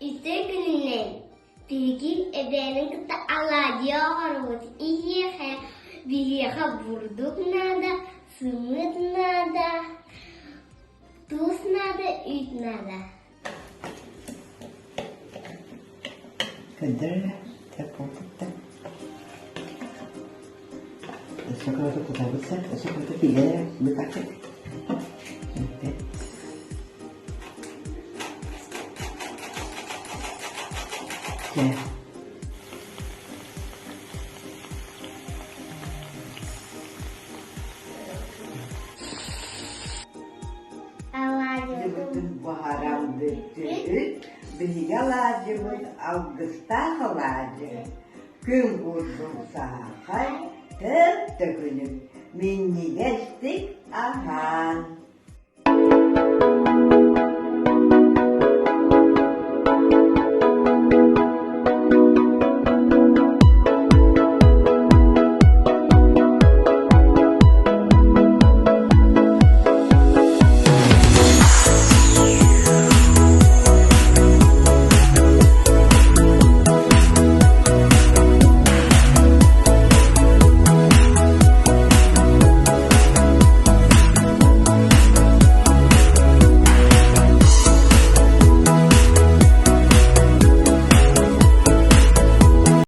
Үтүө күнүнэн! Биһиги эбээни кытта алаадьы оҥоробут. Иһиэхэ, биһиэхэ бурдук наада, сымыыт наада, туус наада, үүт наада. Көрдөр эрэ, буолбут да. Өссө кыратык кутабыт да, өссө кыратык тиийэр эрэ, быкаччык. Чэ. Алаадьыбытын буһаран бүттүбүт. Биһиги алаадьыбыт алгыстаах алаадьы. Күн курдук саахай, төп-төкүнүк, минньигэстик аһаан.